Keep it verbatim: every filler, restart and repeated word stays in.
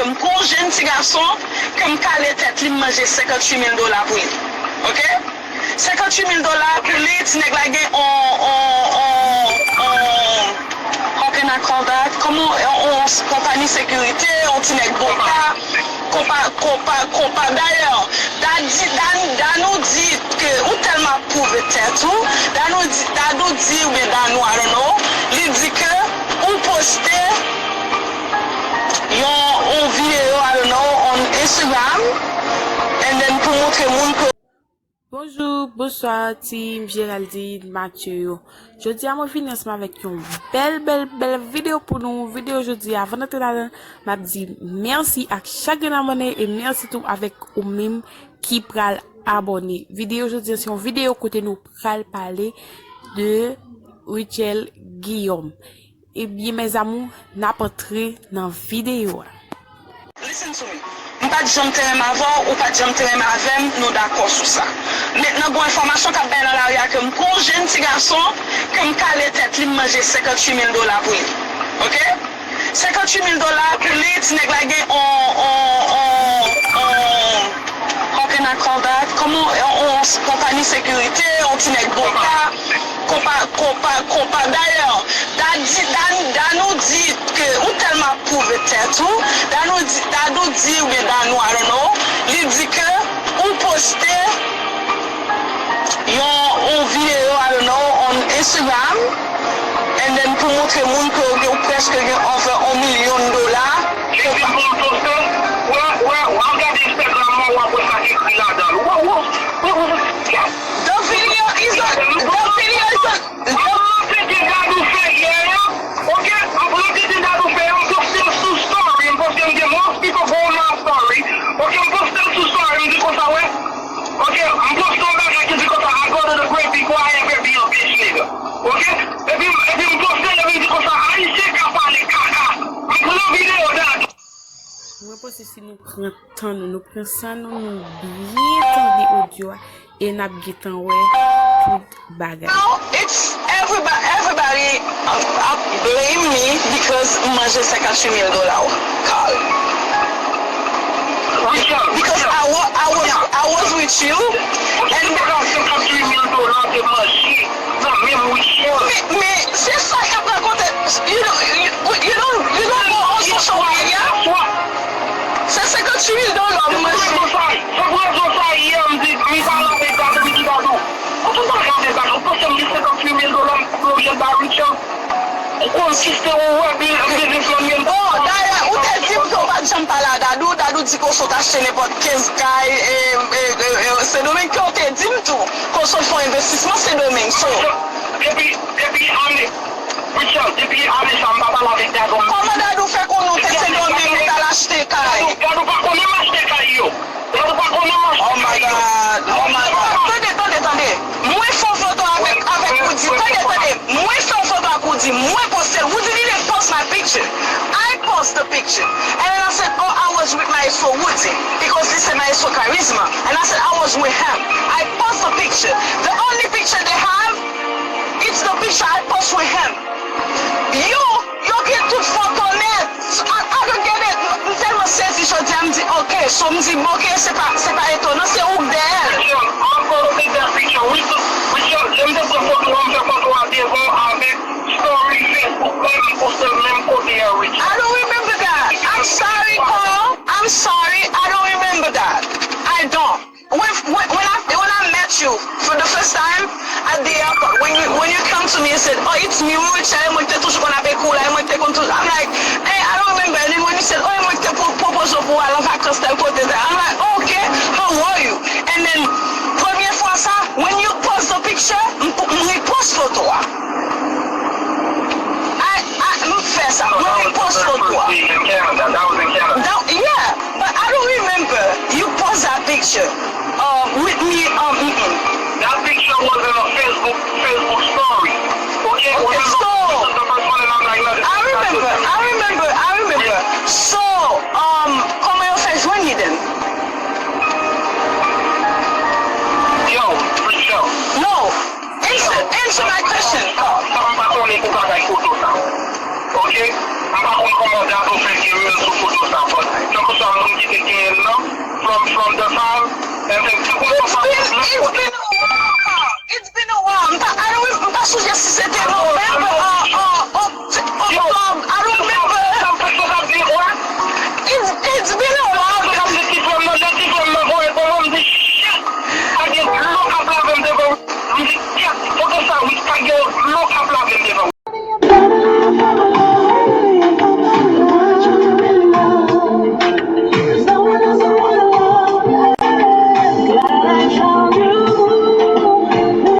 M gon jèn ti gason ke m kale tèt li, m manje senkanntuit mil dola pou li. Oke? Senkanntuit mil dola pou li, ti nèg la gen on, on, on, on, how can I call that? Kòman, on, on konpayi sekirite, on ti nèg konpa, konpa, konpa, konpa. Dayè, Da di, Dan, Danou di ke ou tèlman ap pwouve tèt ou, Danou di, Danou di, oubyen Danou, I don't know, li di ke ou poste yon, yon videyo, I don't know, on Instagram, and then pou montre moun ke Bonjou, bonswa, team Géraldine Mathieu yo. Jodi a, mwen vini ansanm avèk yon bèl, bèl, bèl videyo pou nou. Videyo jodi a, avan n antre ladan, m ap di mèsi ak chak grenn abòne e mèsi tou avèk ou menm ki pral abòne. Videyo jodi a, se yon videyo kote nou pral pale de Rutshelle Guillaume. Ebyen, mes amours, n ap antre nan videyo a. Listen to me. M pa t janm te renmen avè w, ou pa t janm te renmen avè m, nou dakò sou sa. Mentnan, gon enfòmasyon k ap bay nan lari a ke m gon jèn ti gason ke m kale tèt li, m manje senkanntuit mil dola pou li. Oke? Senkanntuit mil dola pou li, ti nèg la gen on, on, on, on, how can I call that? Kòman, on, on konpayi sekirite, on ti nèg konpa, konpa, konpa, konpa. Dayè, Da di, Dan, Danou di ke ou tèlman ap pwouve tèt ou, Danou di, Danou di, oubyen Danou, I don't know, li di ke ou poste yon, yon videyo, I don't know, on Instagram, and then pou montre moun ke ou gen, ou prèske gen over on milyon dola. Li di pou m poste, wè, wè, w ap gade Instagram mwen, w ap wè sa k ekri ladan l. Wè, wè, wè, wè, wè. The video is on, the video is on, the Mwen te gen Dadou fè yè a, oke? Mwen te gen Dadou fè yè, m poste l sou story, m poste m gen most people go on my story, oke? M poste l sou story, m di konsa, wè, oke? M poste yon bagay ki di konsa, I go to the great big Y F A B on beach nigga, oke? Epi, epi m poste l, epi m di konsa, Ayisyen ka pale kaka. M pran videyo Dadou. Mwen panse si nou pran tan nou, nou pran san nou, nou byen tande odyo a, e n ap gentan wè tout bagay. Now, it's everybody, everybody, um, ap blame me because m manje senkanntuit mil dola, Carl. Because I wa-, I was, I was with you, and senkanntuit mil dola te manje. Nan menm Rutshelle. Men, men, se sa k ap rakonte. You don't, you, you don't, you don't go on social media. Se senkanntuit mil dola w manje. Se pou rezon sa, se pou rezon sa, yè, m di, m pale avèk Dadou, m di, Dadou, ou tout bagay avèk Dadou, ou panse m gen senkanntuit mil dola m pran Rutshelle? Ou konn ki se ou wè bi-, biznismann yo. Oh, dayè, ou te di m ke w pa t janm pale a Dadou. Dadou di ke w sot achte nenpòt kenz kay, e, e, e, e, Sendomeng, ke w te di m tou ke w sot fè yon envestisman Sendomeng. So, depi, depi ane, Rutshelle, depi ane sa, m pa pale avèk Dadou. Kòman Dadou fè konnen w te Sendomeng, ou t al achte kay? Dadou, Dadou pa konnen m achte kay yo. Dadou pa konnen m achte kay yo. Oh my God, oh my God. Tande, tande, tande. Mwen fè yon foto avèk, avèk Roody. Tande, tande. Mwen fè yon foto ak Roody. Mwen poste l. Roody didn't post my picture. I post the picture. And then I said, oh, I was with Maestro Roody. Because this is Maestro Charisma. And I said, I was with him. I post the picture. The only picture they have, it's the picture I post with him. Yo, yo gen tout foto nèt. I, I don't get it. M tèlman sezi jodi a, m di, ok. So, m di, ok, se pa, se pa etonan, se ou k dèyè l. Rutshelle, ankò se dèyè Rutshelle. Wi, Rutshelle, lè m te pran foto a, m fè foto a devan avèk story Facebook mwen, m poste l menm kote a, Rutshelle. I don't remember that. I'm sorry, Carl. I'm sorry. I don't remember that. I don't. When, when, when I, when I met you for the first time at the airport, when you, when you come to me and said, oh, it's me, Rutshelle, mwen te toujou konn ap ekri w la, mwen te konn toujou, I'm like, hey, I don't remember.